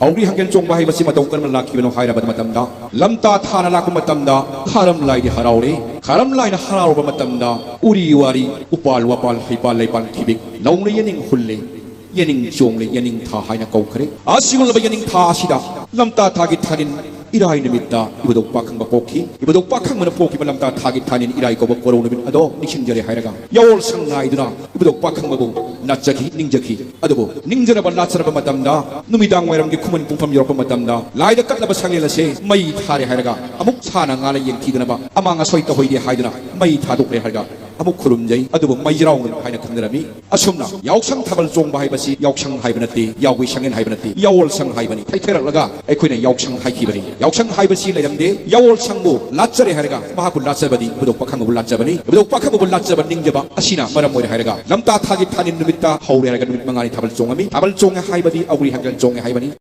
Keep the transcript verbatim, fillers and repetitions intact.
ꯑꯧꯔꯤ ꯍꯪꯒꯦꯜ ꯆꯣꯡꯕ ꯍꯥꯏꯕꯁꯤ ꯃꯇꯧ ꯀꯔꯝꯅ ꯂꯥꯛꯈꯤꯕꯅꯣ ꯍꯥꯏꯔꯕ ꯃꯇꯝꯗ, ꯂꯝꯇꯥ ꯊꯥꯅ ꯂꯥꯛꯄ ꯃꯇꯝꯗ ꯈꯥꯔꯝ ꯂꯥꯏꯗꯤ ꯍꯔꯥꯎꯔꯦ꯫ ꯈꯥꯔꯝ ꯂꯥꯏꯅ ꯍꯔꯥꯎꯔꯕ ꯃꯇꯝꯗ ꯎꯔꯤ ꯋꯥꯔꯤ, ꯎꯄꯥꯜ ꯋꯥꯄꯥꯜ, ꯍꯩꯄꯥꯜ ꯂꯩꯄꯥꯜ ꯊꯤꯕꯤꯛ ꯂꯧꯅ ꯌꯦꯅꯤꯡ ꯍꯨꯜꯂꯦ꯫ ꯌꯦꯅꯤꯡ ꯆꯣꯡꯂꯦ, ꯌꯦꯅꯤꯡ ꯊꯥ ꯍꯥꯏꯅ ꯀꯧꯈ꯭ꯔꯦ꯫ ꯑꯁꯤꯒꯨꯝꯂꯕ ꯌꯦꯅꯤꯡ ꯊꯥ ꯑꯁꯤꯗ ꯂꯝꯇꯥ ꯊꯥꯒꯤ ꯊꯥꯅꯤꯟ ꯏꯔꯥꯏ ꯅꯨꯃꯤꯠꯇ ꯏꯕꯨꯙꯧ ꯄꯥꯈꯪꯕ ꯄꯣꯛꯈꯤ꯫ ꯏꯕꯨꯙꯧ ꯄꯥꯈꯪꯕꯅ ꯄꯣꯛꯈꯤꯕ ꯂꯝꯇꯥ ꯊꯥꯒꯤ ꯊꯥꯅꯤꯟ ꯏꯔꯥꯏ ꯀꯧꯕ ꯀꯣꯔꯧ ꯅꯨꯃꯤꯠ ꯑꯗꯣ ꯅꯤꯡꯁꯤꯡꯖꯔꯦ ꯍꯥꯏꯔꯒ ꯌꯥꯑꯣꯜ ꯁꯪ ꯅꯥꯏꯗꯨꯅ ꯏꯕꯨꯙꯧ ꯄꯥꯈꯪꯕꯕꯨ ꯂꯥꯠꯆꯈꯤ, ꯅꯤꯡꯖꯈꯤ꯫ ꯑꯗꯨꯕꯨ ꯅꯤꯡꯖꯅꯕ ꯂꯥꯠꯆꯔꯕ ꯃꯇꯝꯗ ꯅꯨꯃꯤꯗꯥꯡ ꯋꯥꯏꯔꯝꯒꯤ ꯈꯨꯃꯟ ꯄꯨꯡꯐꯝ ꯌꯧꯔꯛꯄ ꯃꯇꯝꯗ ꯂꯥꯏꯗ ꯀꯠꯂꯕ ꯁꯪꯂꯦꯟ ꯑꯁꯦ ꯃꯩ ꯊꯥꯔꯦ ꯍꯥꯏꯔꯒ ꯑꯃꯨꯛ ꯁꯥꯅ ꯉꯥꯅ ꯌꯦꯡꯊꯤꯗꯅꯕ ꯑꯃꯥꯡ ꯑꯁꯣꯏ ꯇꯧꯍꯩꯗꯦ ꯍꯥꯏꯗꯨꯅ ꯃꯩ ꯊꯥꯗꯣꯛꯂꯦ ꯍꯥꯏꯔꯒ ꯑꯃꯨꯛ ꯈꯨꯔꯨꯝꯖꯩ꯫ ꯑꯗꯨꯕꯨ ꯃꯩꯖꯥꯎ ꯅꯨꯃꯤꯠ ꯍꯥꯏꯅ ꯈꯪꯅꯔꯝꯃꯤ꯫ ꯑꯁꯨꯝꯅ ꯌꯥꯎꯁꯪ ꯊꯥꯕꯜ ꯆꯣꯡꯕ ꯍꯥꯏꯕꯁꯤ ꯌꯥꯎꯁꯪ ꯍꯥꯏꯕ ꯅꯠꯇꯦ, ꯌꯥꯎꯒꯤ ꯁꯪꯂꯦꯟ ꯍꯥꯏꯕ ꯅꯠꯇꯦ, ꯌꯥꯑꯣꯜ ꯁꯪ ꯍꯥꯏꯕꯅꯤ꯫ ꯊꯩꯊꯔꯛꯂꯒ ꯑꯩꯈꯣꯏꯅ ꯌꯥꯎꯁꯪ ꯍꯥꯏꯈꯤꯕꯅꯤ꯫ ꯌꯥꯎꯁꯪ ꯍꯥꯏꯕꯁꯤ ꯂꯩꯔꯝꯗꯦ꯫ ꯌꯥꯑꯣꯜ ꯁꯪꯕꯨ ꯂꯥꯠꯆꯔꯦ ꯍꯥꯏꯔꯒ ꯃꯍꯥꯛꯄꯨ ꯂꯥꯠꯆꯕꯗꯤ ꯏꯕꯨꯙꯧ ꯄꯥꯈꯪꯕꯕꯨ ꯂꯥꯠꯆꯕꯅꯤ꯫ ꯏꯕꯨꯙꯧ ꯄꯥꯈꯪꯕꯕꯨ ꯂꯥꯠꯆꯕ ꯅꯤꯡꯖꯕ ꯑꯁꯤꯅ ꯃꯔꯝ ꯑꯣꯏꯔꯦ ꯍꯥꯏꯔꯒ ꯂꯝꯇꯥ ꯊꯥꯒꯤ ꯊꯥꯅꯤꯟ ꯅꯨꯃꯤꯠꯇ ꯍꯧꯔꯦ ꯍꯥꯏꯔꯒ ꯅꯨꯃꯤꯠ ꯃꯉꯥꯅꯤ ꯊꯥꯕꯜ ꯆꯣꯡꯉꯝꯃꯤ꯫ ꯊꯥꯕꯜ ꯆꯣꯡꯉꯦ ꯍꯥꯏꯕꯗꯤ ꯑꯧꯔꯤ ꯍꯪꯒꯦꯜ ꯆꯣꯡꯉꯦ ꯍꯥꯏꯕꯅꯤ꯫